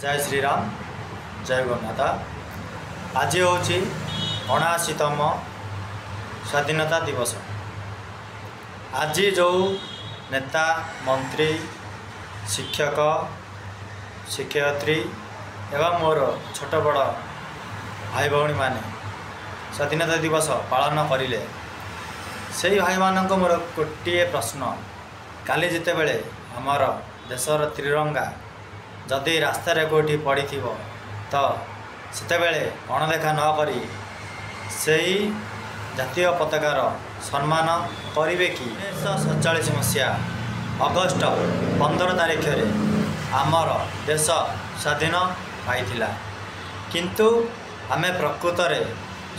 ଜୟ ଶ୍ରୀରାମ, ଜୟ ଗୋମାତା। ଆଜି ହେଉଛି 79ତମ ସ୍ୱାଧୀନତା ଦିବସ। ଆଜି ଯେଉଁ ନେତା, ମନ୍ତ୍ରୀ, ଶିକ୍ଷକ, ଶିକ୍ଷୟିତ୍ରୀ ଏବଂ ମୋର ଛୋଟ ବଡ଼ ଭାଇ ଭଉଣୀମାନେ ସ୍ୱାଧୀନତା ଦିବସ ପାଳନ କରିଲେ, ସେଇ ଭାଇମାନଙ୍କୁ ମୋର ଗୋଟିଏ ପ୍ରଶ୍ନ। କାଲି ଯେତେବେଳେ ଆମର ଦେଶର ତ୍ରିରଙ୍ଗା ଯଦି ରାସ୍ତାରେ କେଉଁଠି ପଡ଼ିଥିବ, ତ ସେତେବେଳେ ଅଣଦେଖା ନ କରି ସେଇ ଜାତୀୟ ପତାକାର ସମ୍ମାନ କରିବେ କି? 1947 ମସିହା ଅଗଷ୍ଟ 15 ତାରିଖରେ ଆମର ଦେଶ ସ୍ୱାଧୀନ ପାଇଥିଲା, କିନ୍ତୁ ଆମେ ପ୍ରକୃତରେ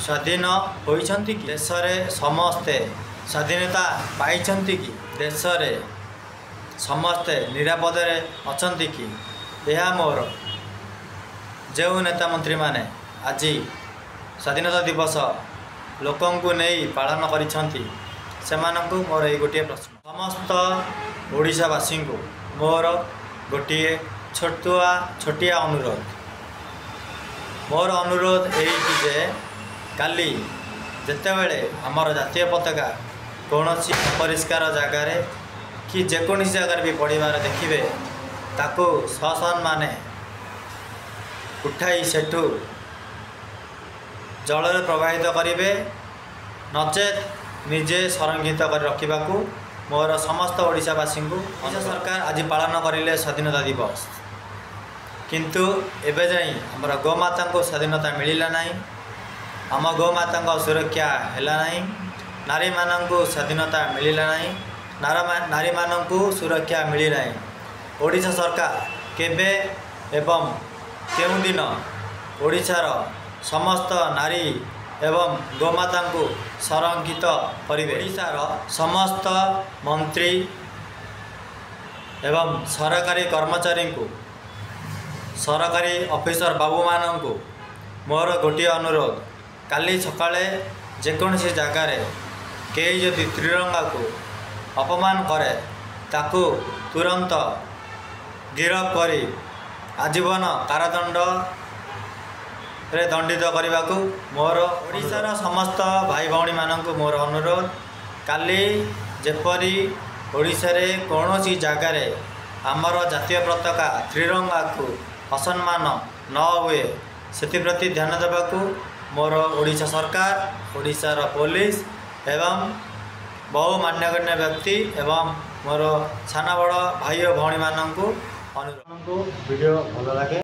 ସ୍ୱାଧୀନ ହୋଇଛନ୍ତି କି? ଦେଶରେ ସମସ୍ତେ ସ୍ୱାଧୀନତା ପାଇଛନ୍ତି କି? ଦେଶରେ ସମସ୍ତେ ନିରାପଦରେ ଅଛନ୍ତି କି? ଏହା ମୋର ଯେଉଁ ନେତା ମନ୍ତ୍ରୀମାନେ ଆଜି ସ୍ୱାଧୀନତା ଦିବସ ଲୋକଙ୍କୁ ନେଇ ପାଳନ କରିଛନ୍ତି, ସେମାନଙ୍କୁ ମୋର ଏଇ ଗୋଟିଏ ପ୍ରଶ୍ନ। ସମସ୍ତ ଓଡ଼ିଶାବାସୀଙ୍କୁ ମୋର ଗୋଟିଏ ଛୋଟିଆ ଅନୁରୋଧ। ମୋର ଅନୁରୋଧ ଏଇକି ଯେ କାଲି ଯେତେବେଳେ ଆମର ଜାତୀୟ ପତାକା କୌଣସି ଅପରିଷ୍କାର ଜାଗାରେ କି ଯେକୌଣସି ଜାଗାରେ ବି ପଡ଼ିବାର ଦେଖିବେ, ତାକୁ ସସମ୍ମାନେ ଉଠାଇ ସେଠୁ ଜଳରେ ପ୍ରବାହିତ କରିବେ, ନଚେତ୍ ନିଜେ ସଂରକ୍ଷିତ କରି ରଖିବାକୁ ମୋର ସମସ୍ତ ଓଡ଼ିଶାବାସୀଙ୍କୁ। ଓଡ଼ିଶା ସରକାର ଆଜି ପାଳନ କରିଲେ ସ୍ୱାଧୀନତା ଦିବସ, କିନ୍ତୁ ଏବେ ଯାଇ ଆମର ଗୋମାତାଙ୍କୁ ସ୍ୱାଧୀନତା ମିଳିଲା ନାହିଁ, ଆମ ଗୋମାତାଙ୍କ ସୁରକ୍ଷା ହେଲା ନାହିଁ, ନାରୀମାନଙ୍କୁ ସ୍ୱାଧୀନତା ମିଳିଲା ନାହିଁ, ନାରୀମାନଙ୍କୁ ସୁରକ୍ଷା ମିଳିନାହିଁ। ଓଡ଼ିଶା ସରକାର କେବେ ଏବଂ କେଉଁଦିନ ଓଡ଼ିଶାର ସମସ୍ତ ନାରୀ ଏବଂ ଗୋମାତାଙ୍କୁ ସଂରକ୍ଷିତ କରିବେ? ଓଡ଼ିଶାର ସମସ୍ତ ମନ୍ତ୍ରୀ ଏବଂ ସରକାରୀ କର୍ମଚାରୀଙ୍କୁ, ସରକାରୀ ଅଫିସର ବାବୁମାନଙ୍କୁ ମୋର ଗୋଟିଏ ଅନୁରୋଧ। କାଲି ସକାଳେ ଯେକୌଣସି ଜାଗାରେ କେହି ଯଦି ତ୍ରିରଙ୍ଗାକୁ ଅପମାନ କରେ, ତାକୁ ତୁରନ୍ତ ଗିରଫ କରି ଆଜୀବନ କାରାଦଣ୍ଡରେ ଦଣ୍ଡିତ କରିବାକୁ ମୋର ଓଡ଼ିଶାର ସମସ୍ତ ଭାଇ ଭଉଣୀମାନଙ୍କୁ ମୋର ଅନୁରୋଧ। କାଲି ଯେପରି ଓଡ଼ିଶାରେ କୌଣସି ଜାଗାରେ ଆମର ଜାତୀୟ ପତାକା ତ୍ରିରଙ୍ଗାକୁ ଅସମ୍ମାନ ନ ହୁଏ, ସେଥିପ୍ରତି ଧ୍ୟାନ ଦେବାକୁ ମୋର ଓଡ଼ିଶା ସରକାର, ଓଡ଼ିଶାର ପୋଲିସ ଏବଂ ବହୁ ମାନ୍ୟଗଣ୍ୟ ବ୍ୟକ୍ତି ଏବଂ ମୋର ସାନ ବଡ଼ ଭାଇ ଓ ଭଉଣୀମାନଙ୍କୁ ଅନୁରୋଧ। ଭିଡ଼ିଓ ଭଲ ଲାଗେ।